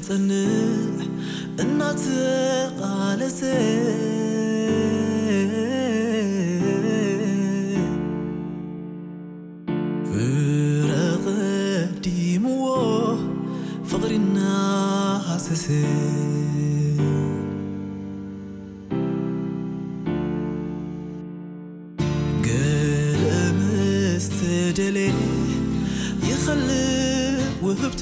ጽንዕ እናተቓለሰ ፍረ ቀዲምዎ ፍቕሪ እናሃሰሰ ገለ ምስ ተደልየ ይኸልእ ውህብቶ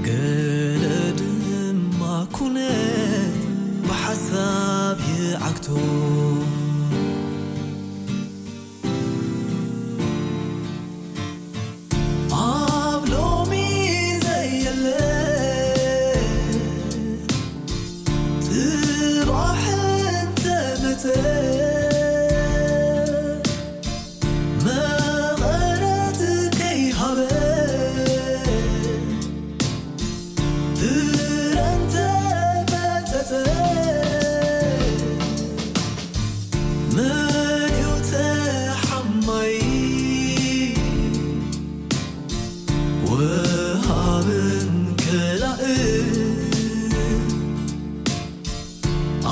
ገለ ድማ ኩነት ብሓሳብ ይዓግቶ ኣብ ሎሚ ዘየለ ጽባሕ እንተመጸ መቐረት ከይሃበ ፍረ እንተመጸጸ መን እዩ ተሓማይ ወሃብን ከላእን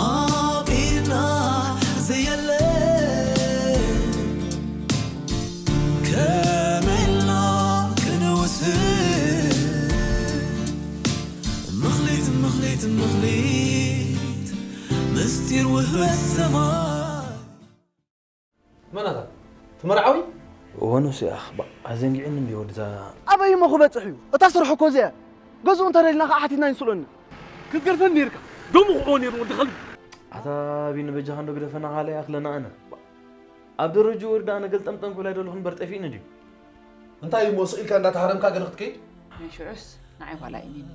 ኣብ ኢድና ዘየለ ከመይ ኢልና ክንውስን ምኽሊት ምኽሊት ምኽሊት ምስጢር ውህበት ሰማይ መናታ ትመርዓዊ እወ ንሱ ያኽ ኣዘንጊዕኒ እንዲ ወድዛ ኣበይ እሞ ክበጽሕ እዩ እታ ስርሑ እኮ እዚኣ ገዝኡ እንተደሊና ከዓ ሓቲትና ይንስሎና ክትገርፈን ነርካ ደሙ ክዕዎ ነሩ ወዲ ከልቢ ኣታ ቢኒ በጃኻ እንዶ ግደፈና ካለ ያኽለና ኣነ ኣብ ደረጅኡ ወርዳ ኣነ ገልጠምጠም ክብል ኣይደለኹ እምበር ጠፊእኒ ድዩ እንታይ እዩ እሞ ስቕ ኢልካ እንዳተሃረምካ ገለ ክትከይድ ናይ ሽዑስ ንዓይ ዋላ እሚንኒ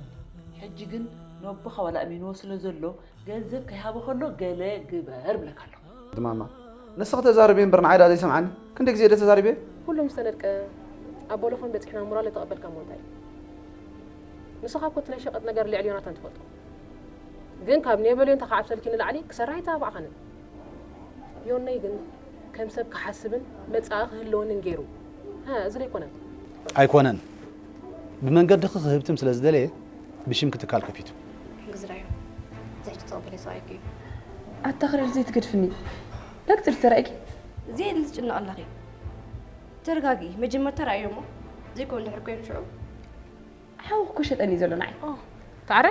ሕጂ ግን ነቦኻ ዋላ እሚንዎ ስለ ዘሎ ገንዘብ ከይሃቦ ከሎ ገለ ግበር ብለካ ኣለኹ ድማማ ንስኺ ተዛረቢ እምበር ንዓይ ዳ ዘይሰምዓኒ ክንደይ ግዜ ደ ተዛሪበ ኩሎም ዝተነድቀ ኣብ ቦሎፎን በፂሕና ሞራል ተቐበልካ እሞ እንታይ ንስኻ እኮ እቲ ናይ ሸቐጥ ነገር ልዕሊ ዮናታን ትፈልጦ ግን ካብ ኔበልዮን ተኻዓብሰልኪ ንላዕሊ ክሰርሕ ኣይተባባዕኻንን ዮነይ ግን ከም ሰብ ክሓስብን መጻኢ ክህልወንን ገይሩ። ሃ፣ እዚ ዶ ኣይኮነን? ኣይኮነን። ብመንገድኺ ክህብትም ስለ ዝደለየ ብሽምኪ ትካል ከፊቱ። ግዝራዮ። እዚ ሕጂ ተቐበለ ሰብኣይኪ እዩ። ኣታ ክሬር ዘይትገድፍኒ። ዳክትር ተራእኪ? ዘየድሊ ትጭነቕ ኣለኺ። ተረጋጊ። መጀመርታ ረኣዮ እሞ ዘይኮነ እንድሕር ኮይኑ ሽዑ ሓው እኮ ሸጠኒ ዘሎ ንዓይ። ኦ፣ ታዕረ?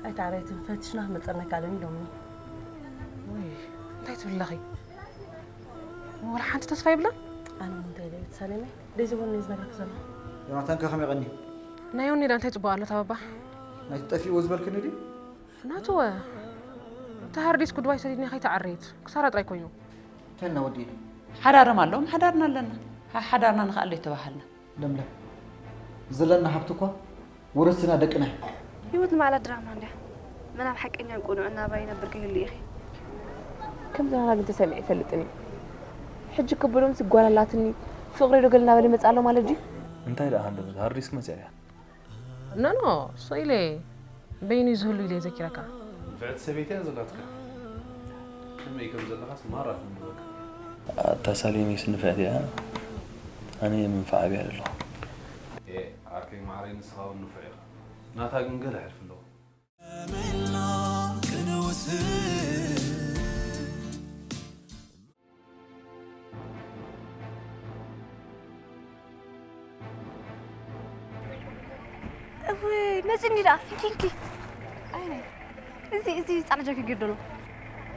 ኣይታዕረይትን ፈትሽና ክመፀና ካለኒ ኢሎምኒ። ወይ፣ እንታይ ትብለኺ? ወላ ሓንቲ ተስፋ ይብላ? ኣነ ሞ እንታይ ኢለ ሰሌመይ? ደይ ዝበሉኒ ዝነግረኪ ዘሎ። ዮናታን ከ ከመይ ቀኒ? ናይ ዮኒ ዳ እንታይ ፅቡቅ ኣሎ ታባባ? ናይቲ ጠፊእዎ ዝበልክኒ ድዩ? ናትወ። እቲ ሃርዲስክ ጉድባይ ሰዲድኒ ከይተዓረየት ክሳራ ጥራይ ኮይኑ። እንታይ እና ወዲእና? ሓዳርም ኣለዎም ሓዳርና ኣለና። ሓ- ሓዳርና ንኽኣለ ይተባሃልና። ለምለም፣ ዘለና ሃብቲ እኳ ወረስትና ደቅና እዩ። ህይወት ንባዕላ ድራማ እንድያ። መን ኣብ ሓቀኛ ቅኑዕ ናብራ ይነብር ከይህሉ ኢኺ። ከምዚ ናና ግን ተሰሚዑ ይፈልጥን እዩ። ሕጂ ክብሎም ስጓላላትኒ ፍቕሪ ዶ ገለ እናበለ ይመጽእ ኣሎ ማለት ድዩ? እንታይ ደኣ ሃለሉ፣ ሃርድ ዲስክ መጺኣ እያ። ኖ ኖ፣ ስቕ ኢለ በይኑ እዩ ዝህሉ ኢለ ዘኪረካ። ንፍዕቲ ሰበይቲ እያ ዘላትካ። ከመይ ከም ዘለኻስ ማራ ትንብበካ። ኣታ ሳሌመይስ ንፍዕቲ እያ። ኣነ እየ መንፍዓ ኣብያ ዘለኹ። ኤ ዓርከይ ማዓረይ ንስኻ እውን ንፉዕ ኢኻ። ናታ ግን ገለ ሕልፊ ኣለዎ። እውይ መፂኒ ደኣ እንኪ እንኪ ኣይነ እዚ እዚ ፃዕዳ ጃኬት ገይሩ ደሎ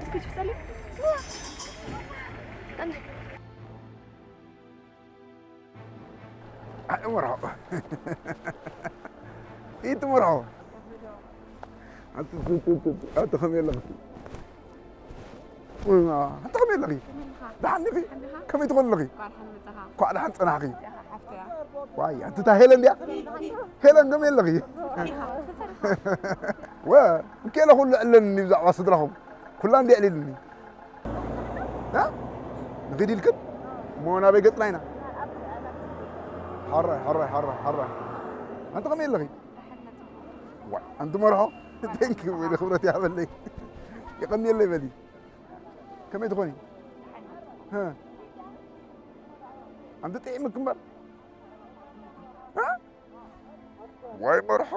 እስኪ ትፍፀሊ ኣይትመርሖ ኢትመርሖ ኣቲ ከመይ ኣለኺ ኣቲ ከመይ ኣለኺ ደሓን ዲኺ ከመይ ትኾን ኣለኺ ኳዕ ደሓን ፀናሕኺ ዋይ ኣቲ እታ ሄለን ድያ ሄለን ከመይ ኣለኺ ወ እንኬለ ኩሉ ዕለኒ ብዛዕባ ስድራኹም ኩላ እንዲ ኣዕሊልኒ ንኺድ ኢልክን እሞ ናበይ ገጽና ኢና ሓራይ ሓራይ ሓራይ ሓራይ ኣንቲ ከመይ ኣለኺ ኣንቲ መርሖ ቴንክ ወይ ክብረት ይሃበለይ የቐንየለይ በሊ ከመይ ትኾኒ ኣንቲ ጥዒምክ እምበር። እ? ዋይ መርሖ።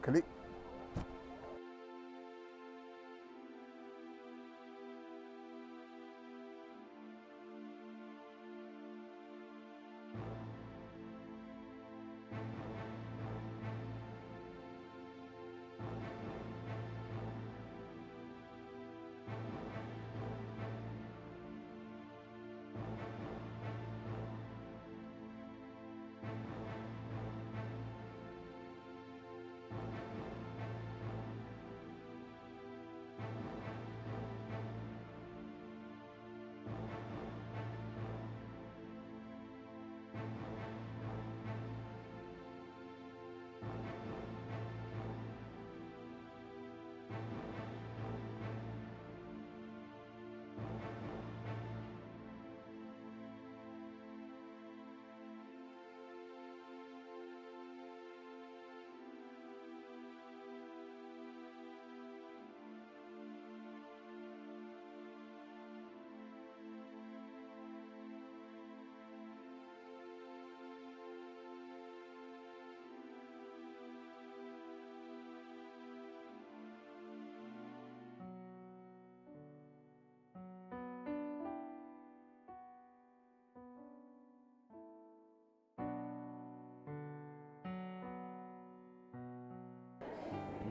ክሊእ።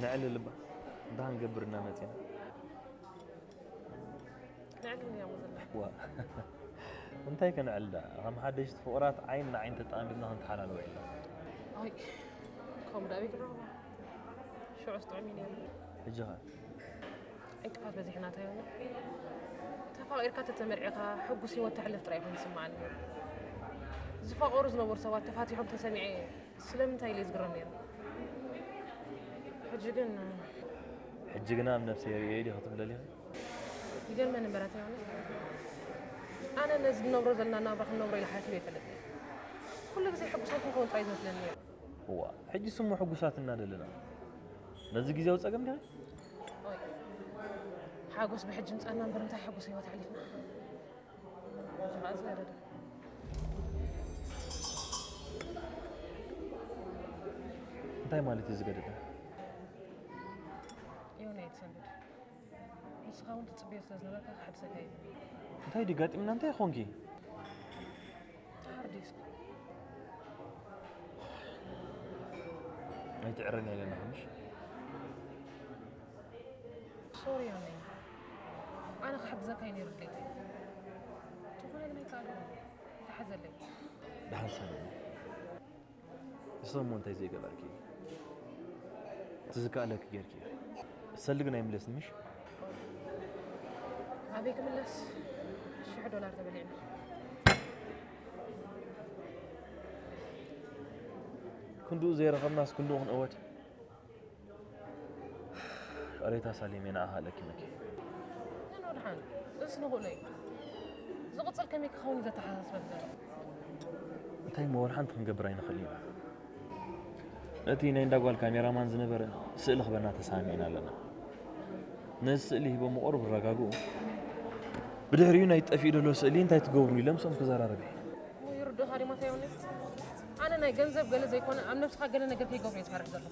ንዕልል እባ፣ እንታይ ክንገብር ኢና መፂና? ነዕልል እያ እሞ ዘለና። ዋ፣ እንታይ ከነዕልል ደኣ? ከም ሓደሽቲ ፍቑራት ዓይኒ ንዓይኒ ተጣሚርና ክንተሓላለዎ ኢና። ኣይ፣ ከምኡ ደኣ ኣበይ ክንረኽቦ? ሽዑስ ጥዑም እዩ ነይሩ። ሕጂ ኸ? ዕንቅፋት በዚሕና እንታይ ይኾን? ተፋቒርካ ተተመርዒኻ ሕጉስ ህይወት ተሕልፍ ጥራይ ኮይኑ ይስምዓኒ ነይሩ። ዝፋቐሩ ዝነበሩ ሰባት ተፋቲሖም ተሰሚዐ ስለምንታይ ኢለ ዝግረም ነይረ። ሕጂ ግን ሕጂ ግና ኣብ ነብሰይ ርእየ ዲኺ ትብሊ ኣለኺ? ይገርመኒ እምበር ኣቶ ዮኒ፣ ኣነ ነዚ ንነብሮ ዘለና ናብራ ክንነብሮ ኢለ ሓሲበ ኣይፈልጥን። ኩሉ ግዜ ሕጉሳት ክንከውን ጥራይ ዝመስለኒ ነይሩ። እዋ፣ ሕጂስ እሞ ሕጉሳት ኢና ዘለና። ነዚ ግዜያዊ ጸገም ዲኺ? ኦይ፣ ሓጎስ ብሕጂ ምጻና እምበር እንታይ ሕጉስ ህይወት ኣሕሊፍና። ሕጂ ኸኣ ዝያዳ ደኣ። እንታይ ማለት እዩ ዝገደደ? ዮኒ ኣይትሰንብድ። ንስኻ እውን ትጽበዮ ስለ ዝነበርካ ክሕድሰካ ኢለ። እንታይ ድዩ ጋጢምና? እንታይ ኾንኪ? ሃርድ ዲስክ። ኣይትዕረን ኢለና ምሽ? ሶሪ ዮኒ። ኣነ ክሕግዘካ እዩ ነይሩ ድሌተይ። እንተኾነ ግን ኣይከኣልኩን። ተሓዘለይ። ደሓን ሰለኒ። ንስኺ እሞ እንታይ ዘይገበርኪ? እቲ ዝከኣለኪ ጌርኪ። ሰሊ ግን ኣይምለስን ምሽ? ኣበይ ክምለስ? ሽሕ ዶላር ተበሊዕና። ክንድኡ ዘይረኸብናስ ክንድኡ ክንእወት። ሬታ ሳሌም እየ ንዓኻ ኣለኪመኪ። ግን ወድሓን፣ እስ ንኽእሎ እዩ። ዝቕጽል ከመይ ክኸውን እዩ ዘተሓሳስበክ ዘሎ? እንታይ እሞ ወላ ሓንቲ ክንገብር ኣይንኽእልን ኢና። ነቲ ናይ እንዳ ጓል ካሜራማን ዝነበረ ስእሊ ክበና ተሰማሚዕና ኣለና። ነዚ ስእሊ ሂቦሞ ቁሩብ ይረጋግኡ። ብድሕሪኡ ናይ ጠፊኡ ዘሎ ስእሊ እንታይ ትገብሩ ኢለ ምስኦም ክዘራረብ እየ። እሞ ይርድእኻ ዲማ እንታይ ይብለኒ? ኣነ ናይ ገንዘብ ገለ ዘይኮነ ኣብ ነብስኻ ገለ ነገር ከይገብሩ እየ ዝሓርድ ዘለኹ።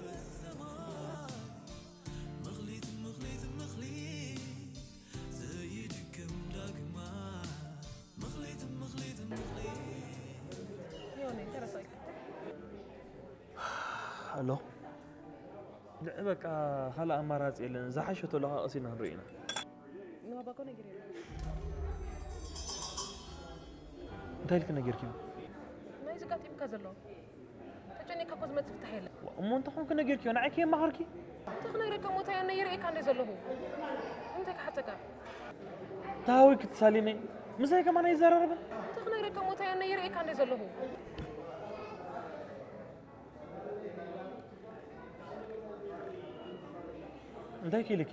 ዮኒ፣ ተረሳይ። ኣሎ። ድ-፣ በቃ ካልእ ኣማራጺ የለን። ዝሓሸ ተለቓቒስና ክንርኢ ኢና። ንባባ እኮ ነጊረዮ። እንታይ ኢልኪ ነጊርክዮ? ናይዚ ቀጢምካ ዘሎ። ተጨኒቕካ እኮ ዝመጽእ ፍታሕ የለን። ዋ፣ እሞ እንተኾንኩ ነጊርክዮ፣ ንዓይ ከየማኸርኪ? እንታይ ክነግረካ እሞ፣ እንታይ ኣነ ይርእየካ እንደ ዘለኹ። እንታይ ክሓተካ? ተሃዊኪ ትሳሊመይ፣ ምሳይ ከማን ኣይዘራረብን። እንታይ ክነግረካ እሞ፣ እንታይ ኣነ ይርእየካ እንደ ዘለኹ። እንታይ ክኢልኪ?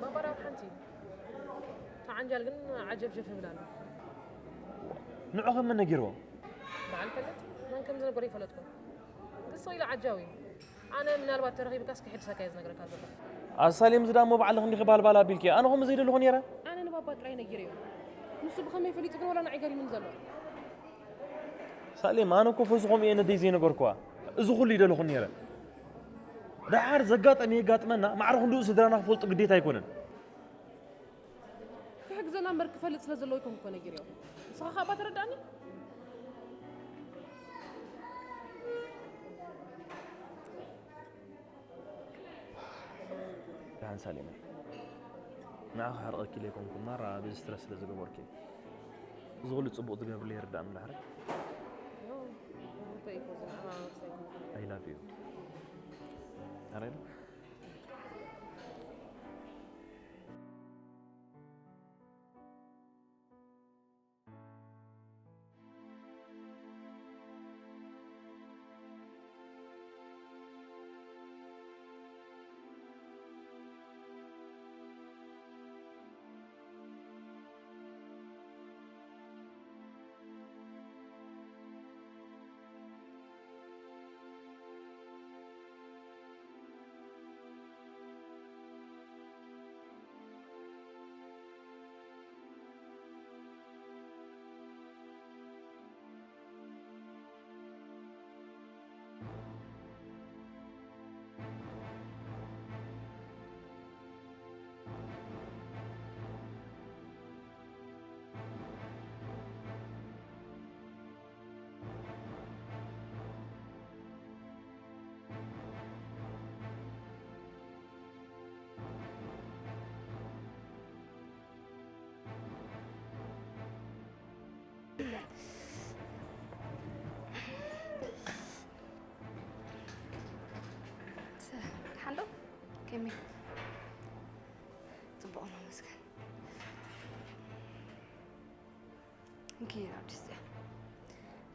ባባ ዳዊት ሓንቲ እዩ። እቲ ዓንጃል ግን ዓጀፍጀፍ ይብል ኣሎ። ንዑ ከ መን ነጊርዎ? በዓል ፈልጥ መን ከም ዝነገሮ ይፈለጥኩ። ግን ስቕ ኢሉ ዓጃው እዩ። ኣነ ምናልባት ተረኺብካስ ክሕድሰካ እየ ዝነግረካ ዘለኹ። ኣሳሌም ዝዳ እሞ ባዕልኺ እንዲኺ ባልባል ኣቢልኪ። ኣነ ከምኡ ዘይደለኹ ነይረ። ኣነ ንባባ ጥራይ ነጊረዮ። ንሱ ብኸመይ ፈሊጡ ግን ወላ ንዓይ ገሪሙኒ ዘሎ። ሳሌም፣ ኣነ እኮ ፈዚ ከምኡ እየ ነደይ ዘይነገርኩዋ። እዚ ኩሉ ይደለኹ ነይረ። ደሓር ዘጋጠመ የጋጥመና፣ ማዕረ ክንድኡ ስድራና ክፈልጡ ግዴታ ኣይኮነን። ክሕግዘና እምበር ክፈልጥ ስለ ዘለዎ ይኮን እኮ ነጊረዮ። ንስኻ ካብ ተረዳእኒ? ደሓን ሳሌመይ፣ ንዓኺ ሓርቐኪ ኢለ ኣይኮንኩን፣ ማራ በዚ ስትረስ ስለ ዝገበርኩ እዩ። እዚ ኩሉ ጽቡቕ ትገብርለይ ይርዳእኒ ዳሕረይ። ኖ፣ ሩተይ እኮ እዚ ንዓኻ ክሳይ I love you። ኣረ ሓንዶ ከመይ? ጽቡቕ ነው መስገን። እንኪ ኣዲስ እዚኣ።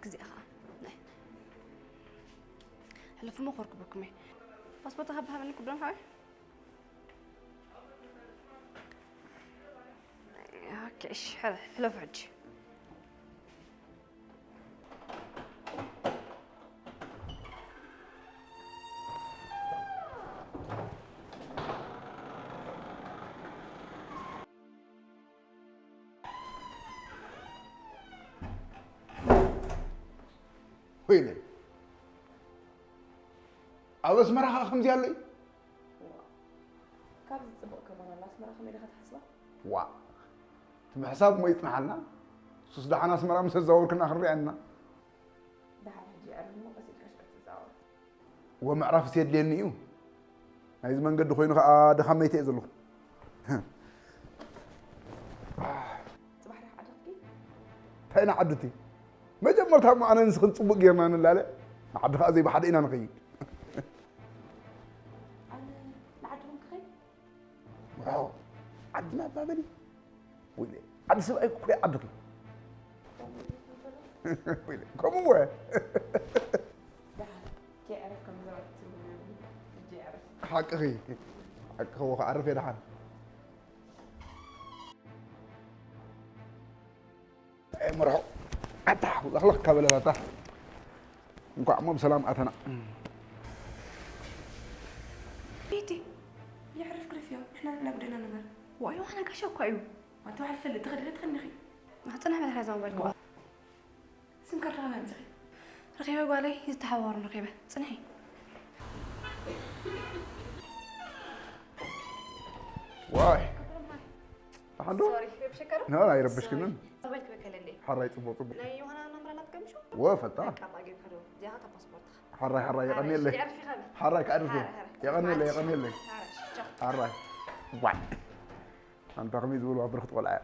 ግዜ ኸዓ ናይ ሕለፉ እሞ ክርክበኩም እየ። ፓስፖርት ካብ ሃበኒ ክብሎም ሓወይ። ኦኬ፣ እሺ፣ ሕለ-፣ ሕለፉ ሕጂ። ወይለይ፣ ኣብ ኣስመራ ኸዓ ከምዚ ኣሎ እዩ? ካብዚ ጽቡቕ ከማን ኣሎ። ኣስመራ ከመይ ኢኻ ትሓስባ? ዋእ፣ እቲ ምሕሳብ እሞ ይጽንሓልና። ንሱስ ደሓን ኣስመራ ምስ ኣዛወርክና ክንሪኣ ኢና። ደሓን ሕጂ የዕርፍ እሞ ቀስ ኢልካ ሽዑ ትዛወር። ወምዕራፍስ የድልየኒ እዩ። ናይዚ መንገዲ ኮይኑ ኸዓ ድኻመይቲ እየ ዘለኹ። ጽባሕ ዲኻ ዓዲ ክትከይድ? እንታይ ኢና ዓዲ እቲ? መጀመርታ እሞ ኣነ ንስኽን ጽቡቕ ጌርና ንላለ፣ ንዓዲ ኸዓ ዘይብሓደ ኢና ንኸይድ። ኣነ ንዓድኹም ክኸይድ? ርሑቕ ዓድና እባ በሊ። ወይለ፣ ዓዲ ሰብኣይ እኮ ዓድኺ። ወይለ፣ ከምኡ እወ። ደሓን፣ ከይዕረፍ ከም ዘረባ ትትርጉም የብሉን። ሕጂ ይዕረፍ። ሓቅኺ፣ ሓቅኺ፣ እወ፣ ክዓርፍ እየ ደሓን። ኣይ፣ መርሖ። ኣታ፣ ለኽለኽ ካብ በለና ኣታ። እንኳዕ እሞ ብሰላም ኣተና። ቤቲ፣ የዕርፍ ግረፍዮ፣ ንሕና ንሕና ጉዳይና ንበር። ዋይ፣ ዋና ጋሻ እኳ እዩ። ኣንተ ባዕል ፈልጥ፣ ትኸዲ ዶ ትኸንኺ? ናጽናሕ መትሓዛ ሞባይል ክዋ። ስም ካርድ ከመይ ኣምጺኺ? ረኺበ ጓለይ፣ ዝተሓዋወሩ ረኺበ። ጽንሒ። ዋይ። ደሓን ዶ? ሶሪ፣ ረብሸካ ዶ? ኖ፣ ኣይረበሽክንን። ሶሪ። ሞባይል ክበከለለይ። ሓራይ ጽቡቕ፣ ጽቡቕ። ናይ ዮሃና ናምራ ናትከምሹ? ወ፣ ፈታ። በቃ፣ ማጌ ከዶ። ዚያኻ ታ ፓስፖርትኻ። ሓራይ፣ ሓራይ፣ የቐንየለይ። ሓራይ፣ ይዕርፍ ይኸብል። ሓራይ፣ ከዕርፍ እየ። ሓራይ፣ ሓራይ። የቐንየለይ፣ የቐንየለይ። ሓራይ፣ ቻው። ሓራይ። ዋይ። ኣንታ ከመይ ዝበልዋ ብርኽቲ ቆልዓ እያ።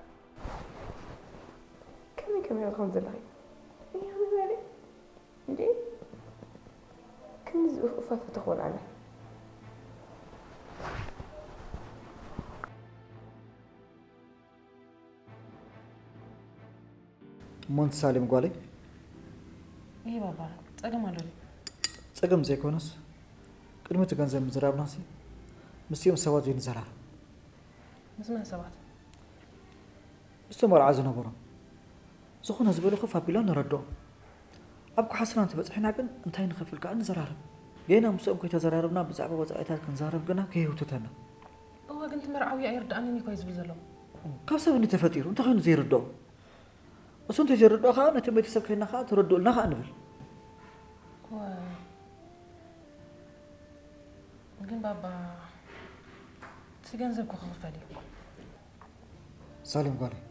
ከመይ ከመይ ኢኺ ከምዚ ዘለኺ? እያ፣ ከመይ በለ? እንዴ? ክንድዚ ኡፍ ኡፍ ኣይፈተኹን ኣነ። እሞ ኣንቲ ሳሌም ጓለይ? ይሄ ባባ፣ ጸገም ኣሎ ድዩ? ጸገም ዘይኮነስ፣ ቅድሚ እቲ ገንዘብ ምዝራብናሲ፣ ምስቲኦም ሰባት ዘይንዘራረብ። ምስ መን ሰባት? ምስቶም መርዓ ዝነበሮም። ዝኾነ ዝበሉ ኮፍ ኣቢልና ንረድኦም። ኣብ ኩሓስና እንተበጺሕና ግን እንታይ ንኸፍል ከኣ ንዘራረብ። ጌና ምስኦም ከይተዘራረብና ብዛዕባ ወጻኢታት ክንዛረብ ግና ከይህውትተና። እወ፣ ግን እቲ መርዓዊ ኣይርድኣንን እዩ እኮ እዩ ዝብል ዘሎ። ካብ ሰብ እንዲ ተፈጢሩ እንታይ ኮይኑ ዘይርድኦ? እሱ እንተዘይርድኦ ከዓ ነቶም ቤተሰብ ከይድና ከዓ ተረድኡልና ከዓ ንብል። እኮ ግን ባባ እቲ ገንዘብ እኮ ክኽፈል እዩ። ሳሌም ጓለይ፣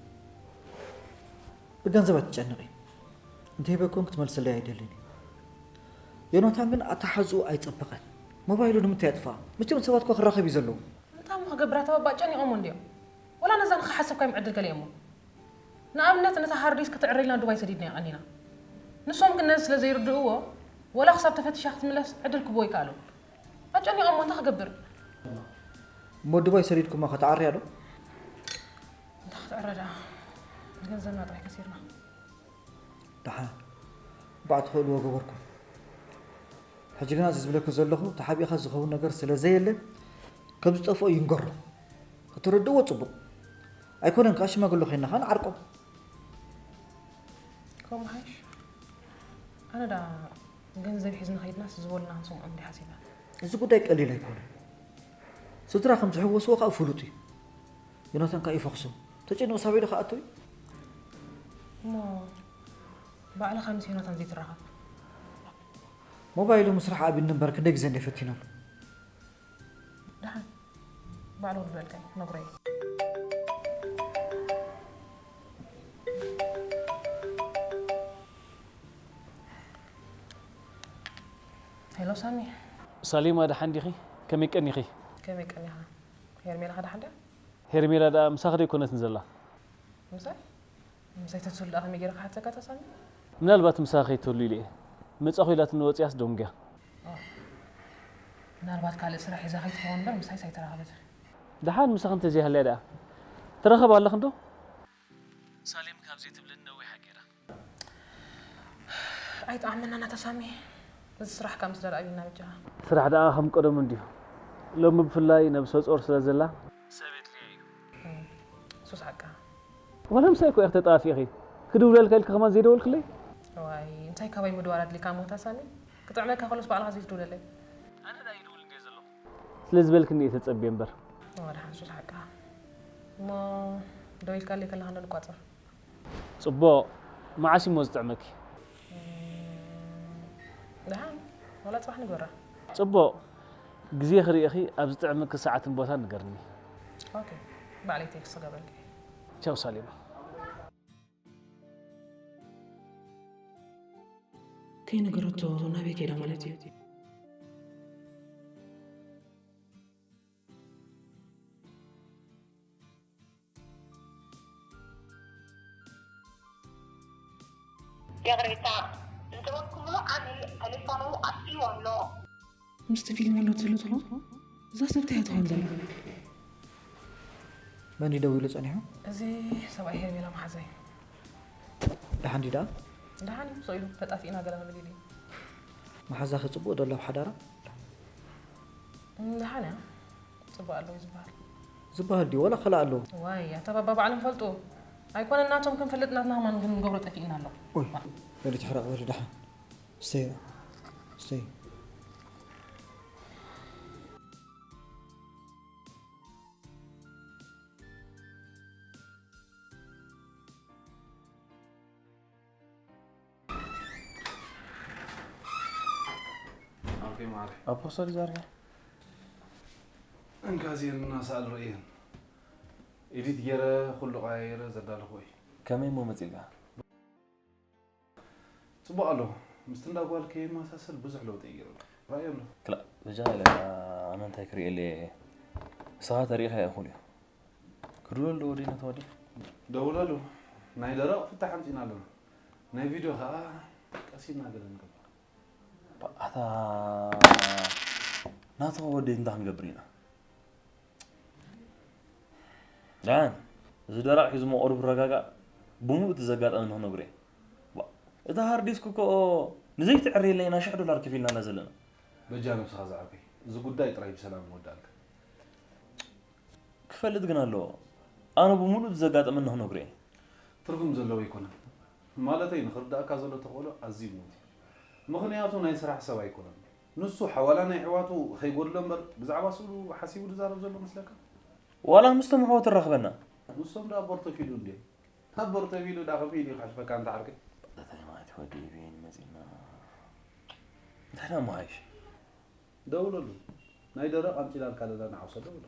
ብገንዘብ ኣይትጨነቂ። እንተሂበ ኮን ክትመልስለይ ኣይደልን እዩ። ዮናታን ግን ኣተሓዝኡ ኣይጸበቐን። ሞባይሉ ንምንታይ ኣጥፍኣ? መቸም ሰባት እኮ ክራኸብ እዩ ዘለዎ። እንታይ እሞ ክገብር ኣታ ባባ ኣጨኒቖሞ እንድዮም። ወላ ነዛ ንኽሓስብ ካዮም ዕድል ገለ እሞ ንኣብነት ነታ ሃርድ ዲስክ ክትዕረልና ዱባይ ሰዲድናዮ ቀኒና። ንሶም ግን ነዚ ስለ ዘይርድእዎ ወላ ክሳብ ተፈቲሻ ክትምለስ ዕድል ክቦ ይከኣሉ። ኣጨኒቖሞ እንታይ ክገብር? እሞ ዱባይ ሰዲድኩማ ከተዓርያ ዶ? እንታይ ክትዕረ ደኣ ገንዘብና ጥራይ ከሲርና። ደሓን ባዕ ትኽእልዎ ገበርኩም። ሕጂ ግና እዚ ዝብለኪ ዘለኹ ተሓቢእኻ ዝኸውን ነገር ስለ ዘየለ ከም ዝጠፍኦ ይንገሮ። ከተረድእዎ ጽቡቕ ኣይኮነን ከኣ ሽማግሎ ኮይና ከኣ ንዓርቆም። ከምኡ ሓይሽ ኣነ ደኣ ገንዘብ ሒዝና ከይድናስ ዝበሉና ክንሰምዖም እንዲ ሓሲበ። እዚ ጉዳይ ቀሊል ኣይኮነን። ስድራ ከም ዝሕወስዎ ከኣ ፍሉጥ እዩ። ዮናታን ከኣ ይፈኽሶም። ተጨኒቑ ሳበይ ዶ ከኣ ኣቶ እዩ? እሞ ባዕልኻ ምስ ዮናታን ዘይትራኸብ? ሞባይሉ ምስራሕ ኣቢኒ እምበር ክንደይ ግዜ እንደ ፈቲነሉ። ደሓን ባዕሉ ክድውለልካ እዩ ክነግሮ እየ። ሄሎ ሳሚ። ሳሌማ ደሓን ዲኺ? ከመይ ቀኒኺ? ከመይ ቀኒኻ? ሄርሜላ ኸ ደሓን ድያ? ሄርሜላ ደኣ ምሳኺ ዶ ኣይኮነትን ዘላ? ምሳይ? ምሳይ ተትህሉ ደኣ ከመይ ገይረ ክሓተካ ተሳሚ? ምናልባት ምሳኺ ከይትህሉ ኢለ እየ። መጻኹ ኢላትኒ ወጺኣስ ደንጉያ። ኦ፣ ምናልባት ካልእ ስራሕ ሒዛ ከይትኸውን እምበር ምሳይስ ኣይተራኸበትን። ደሓን ምሳኺ እንተዘይሃልያ ደኣ ትራኸብ ኣለኽን ዶ? ሳሌም ካብ ዘይትብለኒ ነዊሓ ገይራ። ኣይጠዓመናን ኣታ ሳሚ፣ እዚ ስራሕ ከኣ ምስ ደርኣዩና በጃኻ። ስራሕ ደኣ ከም ቀደሙ እንድዩ። ሎሚ ብፍላይ ነብሰ ጾር ስለ ዘላ ሰብ የድልያ እዩ። እሱስ ሓቃ። ዋላ ምሳይ እኮ ኢኺ ተጣፊእኺ። ክድውለልካ ኢልኪ ከማን ዘይደወልክለይ? እዋይ እንታይ ካባይ ምድዋል ኣድሊካ እሞ ኣታ ሳሚ? ክጥዕመካ ከሎስ ባዕልኻ ዘይትድውለለይ። ኣነ ደኣ ይድውል እንድየ ዘለኹ። ስለ ዝበልክኒ እየ ተጸብየ እምበር። እዋ ደሓን እሱስ ሓቃ። እሞ ደዊልካለይ ከለኻ እንዶ ንቋጸር። ጽቡቕ፣ መዓስ እዩ'ሞ ዝጥዕመኪ? ደሓን፣ ዋላ ጽባሕ ንግበራ። ጽቡቕ፣ ግዜ ክርእየኺ ኣብ ዝጥዕመኪ ሰዓትን ቦታን ንገርኒ። ኦኬ፣ ባዕለይ ቴክስት ክገብረልኪ እየ። ቻው ሳሌማ። ከይነገረቶ ናበይ ከይዳ ማለት እዩ? ይቕሬታ እንተበልኩምሉ ኣነ ተሌፎኑ ኣጥፊእዎ ኣሎ። ምስቲ ፊልም ኣሎ ትህሉ ትኾን? እዛ ሰብ እንታይ እያ ትኾን ዘላ? መን እዩ ደዊሉ ጸኒሑ? እዚ ሰብኣይ ሄርሜላ መሓዛ እዩ። ደሓን ድዩ ደኣ? ደሓን እዩ፣ ስቕ ኢሉ ተጣፊእና ገለ ክንብል ኢሉ እዩ። መሓዛኺ ጽቡቕ ዶ ኣሎ ኣብ ሓዳራ? እም፣ ደሓን እያ። ጽቡቕ ኣለዉ ዝበሃል። ዝበሃል ድዩ ዋላ ካልእ ኣለዉ? ዋይ ኣታ ባባ ባዕሎም ይፈልጡ። ኣይኮነን ናቶም ክንፈልጥ ናትና ከማን ክንገብሮ ጠፊእና ኣሎ። ኦይ በሊ ትሕረቕ በሊ ደሓን። ስተይ ስተይ። ኣቦ ሰሪ ዛርጋ እንካ ዜርና ሰኣል ርእየን ኤዲት ገይረ ኩሉ ቀያየረ ዘዳለኹ እዩ። ከመይ እሞ መፂእካ? ፅቡቕ ኣሎ። ምስቲ እንዳ ጓል ከየመሳሰል ብዙሕ ለውጢ እዩ ገይሩ ኣሎ። ራእዮ ኣሎ። ክላእ በጃኻ ኢለ ኣነ እንታይ ክርእየለይ እየ? ንስኻ ተሪእኻዮ እኹል እዩ። ክድወል ዶ ወደይ ነቲ ወዲ? ደውለሉ። ናይ ደረቕ ፍታሕ ኣምፂና ኣለና። ናይ ቪድዮ ከዓ ቀስ ኢልና ገለ ንገብር። ኣታ ናትኻ ወደይ እንታይ ክንገብር ኢና? ደሓን እዚ ደረቕ ሒዙ መቐሩ ክረጋጋእ ብሙሉእ እቲ ዘጋጠመ ንኽነግሮ እየ። ዋ፣ እታ ሃርድ ዲስክ እኮ ንዘይትዕረየልና ኢና ሽሕ ዶላር ከፊልና ኢና ዘለና። በጃ ነብስኻ ዝዓርከይ፣ እዚ ጉዳይ ጥራይ ብሰላም ንወድኣልካ። ክፈልጥ ግን ኣለዎ። ኣነ ብሙሉእ እቲ ዘጋጠመኒ ክነግሮ እየ። ትርጉም ዘለዎ ኣይኮነን። ማለተይ ንኽርድኣካ ዘሎ ተኽእሎ ኣዝዩ ምዉት እዩ። ምኽንያቱ ናይ ስራሕ ሰብ ኣይኮነን። ንሱ ሓዋላ ናይ ኣሕዋቱ ከይጎድሎ እምበር ብዛዕባ ስእሉ ሓሲቡ ዝዛረብ ዘሎ መስለካ? ዋላ ምስቶም ኣሕዋቱ ኣራኽበና። ንሶም ደኣ ቦርቶ ኪዱ እንድዮም። ሃቦር ተቢሉ ዳ ከመይ ኢሉ ይኸሽፈካ ኣንታ ዓርከይ? እንታይ ማለት ወዲ ኢብየን መጺና? እንታይ ደኣ ምሃይሽ? ደውለሉ። ናይ ደረቕ ኣምጺላልካ ዘላ ንዓውሰ ደውሎ።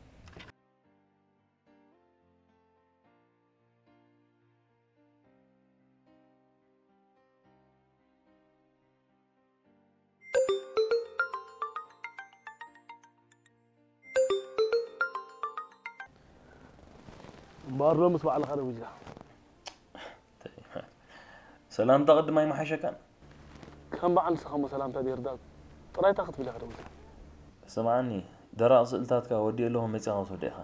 እምበኣር ዶ ምስ ባዕልኻ ደው ኢልካ? ሰላምታ ቅድም ኣይመሓሸካን? ከም በዓል ንስኻ እሞ ሰላምታ ዘይርዳእ ጥራይታ ክትብል ኢኻ ደው ኢልካ። ስምዓኒ፣ ደረቕ ስእልታትካ ወዲኤ ኣለኹ መጺኻ ክትወስዶ ኢኻ።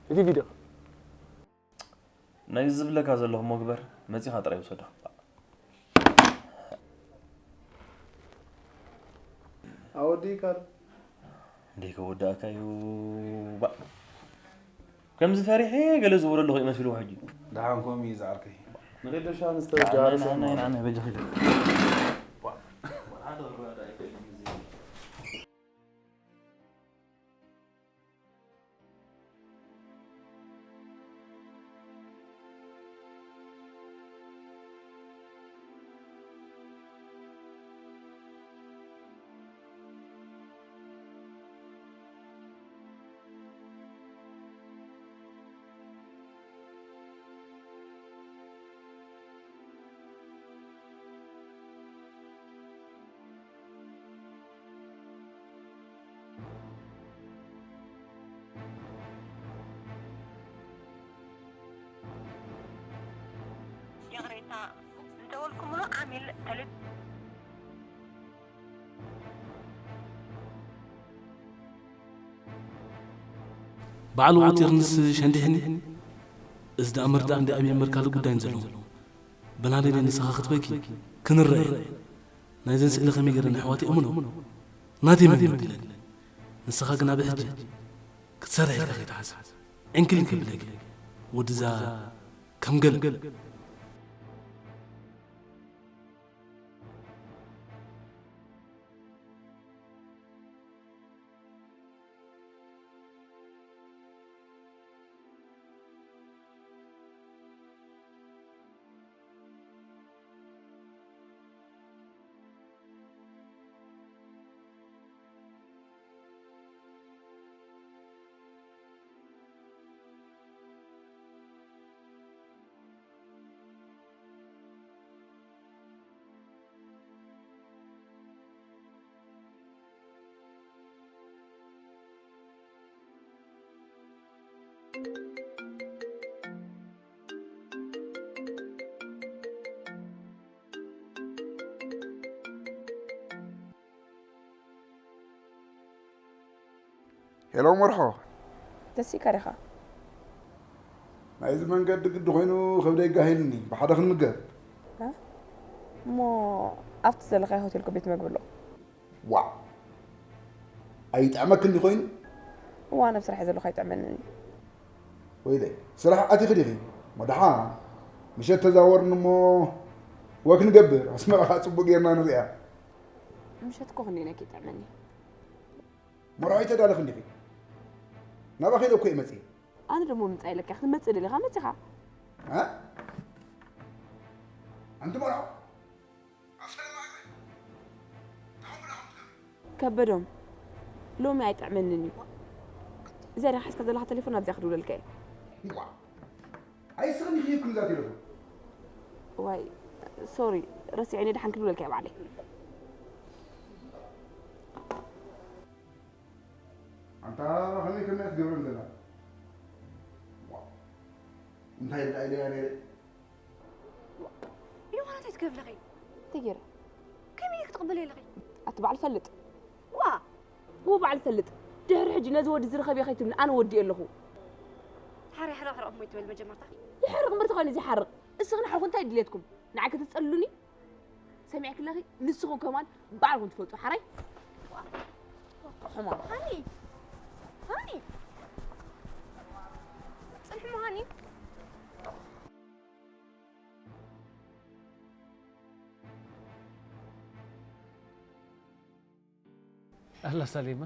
እቲ ቪድዮ? ናይ ዝብለካ ዘለኹ እሞ ግበር፣ መጺኻ ጥራይ ውሰዶ። ኣወዲእካ ዶ? እንዴ ከወዳእካ እዩ። ባ-፣ ከምዚ ፈሪሐ ገለ ዝበሎ ኣለኹ ይመስልዎ ሕጂ። ደሓን ከምኡ እዩ ዝዓርከይ። ንኺድ ዶ ሻሂ ንስተ ደሓን፣ ወዲ ዓርሰ ደሓን፣ እሞ። ደሓን፣ ደሓን፣ በጃኺ ዶ። ይቕሬታ፣ ዝደወልኩምሉ ዓሚል ተሌ- ባዕሉ ወጢርንስ ሸንዲሕኒ። እዚ ደኣ መርዳእ እንዲ ኣብየ እምበር ካልእ ጉዳይ እንዘለዎ። በናደይ ንስኻ ክትበኪ ክንረኣየ። ናይዘን ስእሊ ከመይ ገይረ ንኣሕዋተይ እምኖ? ናተይ መን ይብድለን? ንስኻ ግና ብሕጂ ክትሰርሕ ኢልካ ከይትሓስብ። ዕንክሊል ከብለኪ። ወድዛ ከም ገለ። ሄሎ መርሖ። ተሲእካ ዲኻ? ናይዚ መንገዲ ግዲ ኮይኑ ከብደይ ጋሂልኒ፣ ብሓደ ክንምገብ። እ? እሞ ኣብቲ ዘለኻዮ ሆቴል እኮ ቤት መግቢ ኣሎ። ዋእ! ኣይጥዕመክን ድዩ ኮይኑ? እዋ፣ ናብ ስራሕ ዘለኹ ኣይጥዕመንን እዩ። ወይለይ፣ ስራሕ ኣቲኺ ዲኺ? እሞ ደሓን፣ ምሸት ተዛወርኒ እሞ ወክ ንገብር፣ ኣስመራ ኸዓ ጽቡቕ ጌርና ንሪኣ። ምሸት እኮ ክንደይ ነኪ ይጥዕመኒ። መርዓዊ ተዳለኺ እንዲኺ? ናባኺ ኢለ እኮ እየ መፂእ። ኣነ ደሞ ምምፃእ ኢለካ ክትመፅእ ደሊኻ መፂኻ። እ? ኣንቲ መርዓዊ? ኣፍልማ ግበይ። ታሁን ብላ ከምትገብሪ። ከበዶም፣ ሎሚ ኣይጥዕመንን እዩ። እዚኣ ዲኻ ሒዝካ ዘለኻ ቴሌፎን ኣብዚኣ ክድውለልካ እየ። ዋ። ኣይስኽን ይኽይብኩም እዛ ቴሌፎን። ዋይ፣ ሶሪ፣ ረሲዐ እየ፣ ደሓን ክድውለልካ እየ ባዕለይ። ኣንታ ከመይ ከመይ እያ ትገብረን ዘላ? ዋ፣ እንታይ ኢላ ኢለያ ነይረ? ዮሃና፣ እንታይ ትገብሪ ኣለኺ? እንታይ ገይረ? ከመይ ኢልኪ ትቕበልዮ ኣለኺ? ኣቲ ባዕሊ ፈልጥ። ዋ! ዎ ባዕሊ ፈልጥ። ድሕሪ ሕጂ ነዚ ወዲ ዝርኸብ እየ ከይትብሊ ኣነ ወዲኤ ኣለኹ። ሓረ ሕረቕ ሕረቕ እሞ ይትበል መጀመርታ። ይሓርቕ እምበር ተኾይኑ ዘይሓርቕ። እስኺ ንዓኹም እንታይ ድሌትኩም? ንዓይ ከተጸልሉኒ? ሰሚዕኪ ኣለኺ? ንስኹም ከማን ባዕልኹም ትፈልጡ። ሓራይ? ሕማም። ሃኒ! ሃኒ! ጽንሕሞ ሃኒ! ኣላ ሳሌማ፣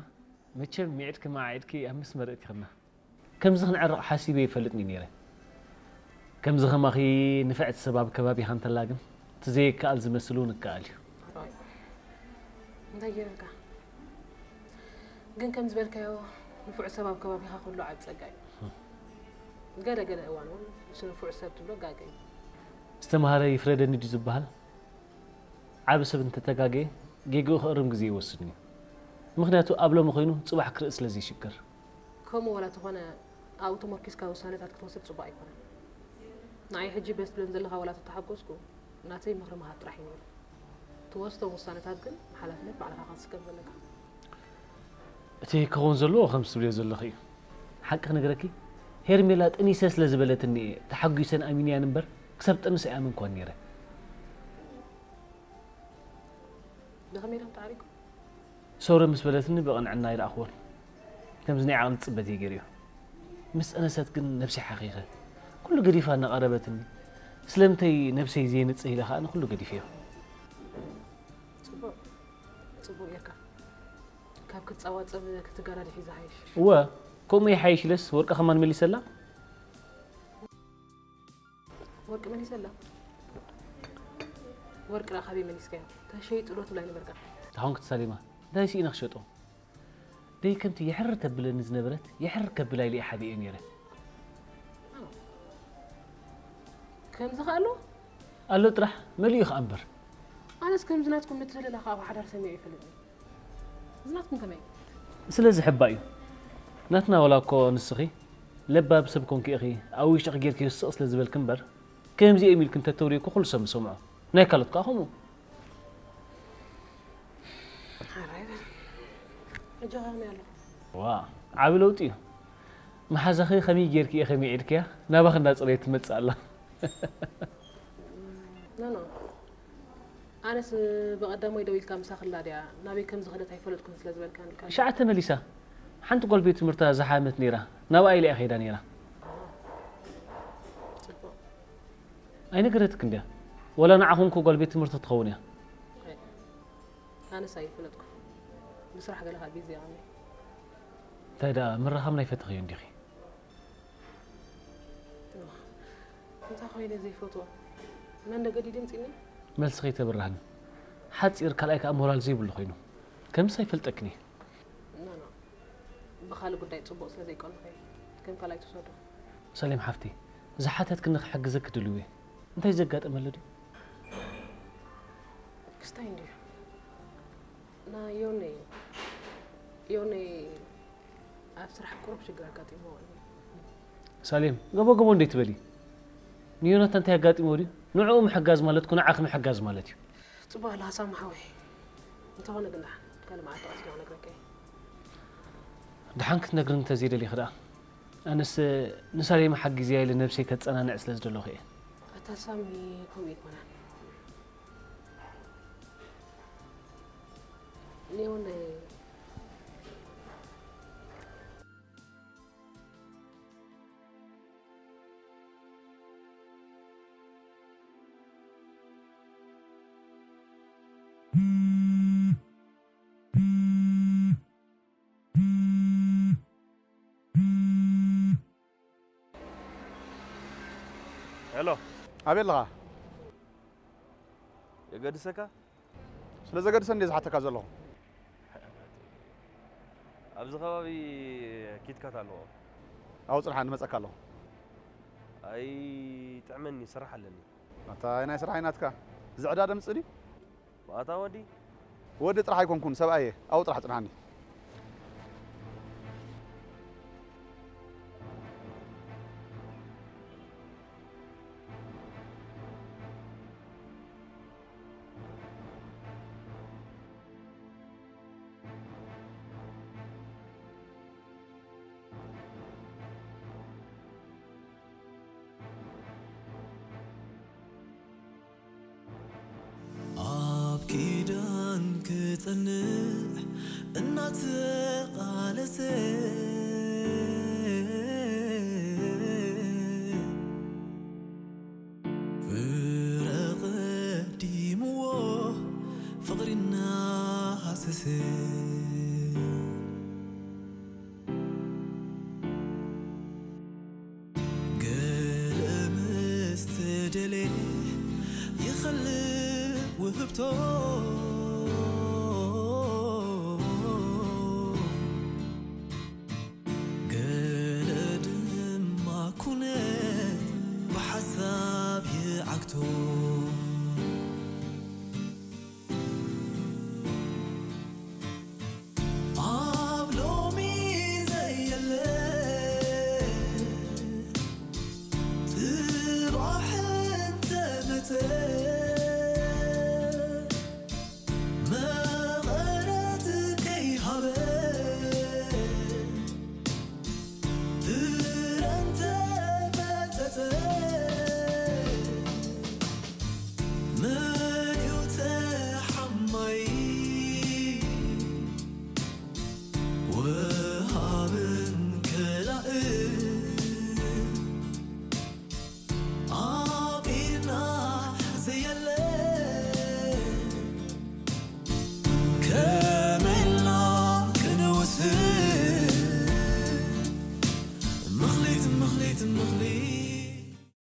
መቸም ሚዕድኪ መዓዒድኪ ኣብ መስመር እቲኽና። ከምዚ ክንዕረቕ ሓሲበ ይፈልጥኒ ነይረ። ከምዚ ኸማኺ ንፍዕቲ ሰብ ኣብ ከባቢኻ እንተላ ግን፣ እቲ ዘይከኣል ዝመስል እውን ይከኣል እዩ። ሮይ፣ እንታይ ገይረልካ? ግን ከም ዝበልካዮ፣ ንፉዕ ሰብ ኣብ ከባቢኻ ክህሉ ዓቢ ጸጋ እዩ። ገለ ገለ እዋን እውን፣ ምስ ንፉዕ ሰብ ትብሎ ጋገ እዩ። ዝተምሃረ ይፍረደኒ ድዩ ዝበሃል? ዓቢ ሰብ እንተተጋገየ፣ ጌግኡ ክእርም ግዜ ይወስድን እዩ። ምኽንያቱ ኣብ ሎሚ ኮይኑ ጽባሕ ክርኢ ስለ ዘይሽገር። ከምኡ ዋላ ተኾነ፣ ኣብኡ ተመርኪስካ ውሳነታት ክትወስድ ጽቡቕ ኣይኮነን። ንዓይ ሕጂ በቲ ትብለን ዘለኻ ዋላ ተተሓጎስኩ፣ ናተይ ምኽሪ ምሃብ ጥራሕ እዩ ነይሩ። ትወስዶ ውሳነታት ግን ሓላፍነት ባዕልኻ ክትስከም ዘለካ። እቲ ክኸውን ዘለዎ ከምዚ ትብልዮ ዘለኺ እዩ። ሓቂ ክነግረኪ፣ ሄርሜላ ጠኒሰ ስለ ዝበለትኒ እየ ተሓጒሰን ኣሚነያን እምበር፣ ክሳብ ጠንስ ኣይኣመንኩዋን ነይረ። ብኸመይ ኢሎም ተዓሪኩም? ሰውረ ምስ በለትኒ ብቕንዕና ኣይረኣኽዎን። ከምዚ ናይ ዓቕሊ ጽበት እየ ገይረዮ። ምስ ጠነሰት ግን ነብሰይ ሓኺኸ። ኩሉ ገዲፋ እናቐረበትኒ። ስለምንታይ ነብሰይ ዘየንጽህ ኢለ ከኣ ንኹሉ ገዲፈዮ። ጽቡቕ፣ ጽቡቕ ጌርካ። ካብ ክትጻዋጸብ ክትገዳደሕ እዩ ዝሓይሽ። እወ፣ ከምኡ ይሓይሽ ኢለስ ወርቂ ከማን መሊሰላ። ወርቂ መሊሰላ? ወርቂ ደኣ ካበይ መሊስካዮ? ተሸይጡ ዶ ትብላይ ነበርካ? ተኾንኩ ተሳሊማ፣ እንታይ ስኢነ ክሸጦ? ደይ ከምቲ የሕርር ተብለኒ ዝነበረት የሕርር ከብላ ኢለ እየ ሓቢኤ ነይረ። ከምዚ ከ ኣሎ? ኣሎ ጥራሕ መሊኡ ኸኣ እምበር። ኣነስ ከምዚ ናትኩም ምትህልላኽ ኣብ ሓዳር ሰሚዐ ይፈልጥኒ። እዚ ናትኩም ከመይ? ስለ ዝሕባ እዩ። ናትና ዋላ እኮ ንስኺ ለባብ ሰብ ኮንኪ ኢኺ፣ ኣብ ውሽጥኺ ጌርክዮ ስቕ ስለ ዝበልኪ እምበር፣ ከምዚ እዮም ኢልኪ እንተተውርዮ እኮ ኩሉ ሰብ ምሰምዖ። ናይ ካልኦት ከኣ ከምኡ። ሓራይ በል። እጃኻ ከመይ ኣሎ? ዋ፣ ዓቢ ለውጢ እዩ። መሓዛኺ ከመይ ጌርኪ ኢኺ ምዒድክያ? ናባኺ እንዳጸረየት ትመጽእ ኣላ። ኖ ኖ። ኣነስ ብቐዳሞይ ደው ኢልካ ምሳኺ ኣላ ድያ? ናበይ ከም ዝኸደት ኣይፈለጥኩን ስለ ዝበልካኒ ኢልካ። ሽዓ ተመሊሳ። ሓንቲ ጓል ቤት ትምህርታ ዝሓመት ነይራ። ናብኣ ኢላ እያ ከይዳ ነይራ። ጽቡቕ። ኣይነገረትክን ድያ? ወላ ንዓኹም እኮ ጓል ቤት ትምህርቲ ክትኸውን እያ። ኣይ፣ ኣነስ ኣይፈለጥኩን። ብስራሕ ገለ ካብ ቢዚ እያ። እንታይ ደኣ ምርኻብና ኣይፈተኽዮን ዲኺ? እንታይ ኮይነ ዘይፈትዎ? መን ዶ ገዲዱ ኣምጺእኒ? መልስኺ ኣይተብርሃኒ። ሓጺር ካልኣይ ከኣ ሞራል ዘይብሉ ኮይኑ። ከምስ ኣይፈልጠክን እየ። ኖ ኖ። ብኻልእ ጉዳይ ጽቡቕ ስለ ዘይቀንኹ እየ። ከም ካልኣይ ትውሰዶ። ሰሌም ሓፍቲ፣ ዝሓተትክኒ ክሕግዘኪ ድልው እየ። እንታይ ዘጋጠመ ኣሎ ድዩ? ክስታይ እንድዩ። ናይ ዮነይ ዮነይ ኣብ ስራሕ ቁሩብ ሽግር ኣጋጢምዎ እዩ። ሳሌም፣ ገቦ ገቦ እንዴት በሊ? ንዮናታን እንታይ ኣጋጢምዎ ድዩ? ንዕኡ ምሕጋዝ ማለት እኮ ንዓኺ ምሕጋዝ ማለት እዩ። ጽቡቕ ኣለኻ ሳሚ ሓወይ። እንተኾነ ግን ደሓን ካልእ መዓልቲ ቀሲና ክነግረካ እየ። ደሓን ክትነግርኒ እንተዘይደሊኺ ደኣ። ኣነስ ንሳሌም ሓጊዝያ ኢለ ነብሰይ ከጸናንዕ ስለ ዝደለኹ እየ። ኣታ ሳሚ ከምኡ ኣይኮነን። ሊዮን ሄሎ፣ ኣበይ ኣለኻ? የገድሰካ? ስለ ዘገድሰኒ እየ ዝሓተካ ዘለኹ። ኣብዚ ከባቢ ኪትካት ኣለዎ። ኣብኡ ጽንሓኒ፣ እመጸካ ኣለኹ። ኣይጥዕመኒ፣ ስራሕ ኣለኒ። ኣታ ናይ ስራሕ ኣይናትካ፣ እዚ ዕዳ ደምጽእ ድዩ? ኣታ ወዲ። ወዲ ጥራሕ ኣይኮንኩን፣ ሰብኣይ እየ። ኣብኡ ጥራሕ ጽንሓኒ። ኣብ ኪዳን ክጸንዕ እናተቓለሰ፣ ፍረ ቀዲምዎ ፍቕሪ እናሃሰሰ፣ ገለ ደሌ ይኸልእ ውህብቶ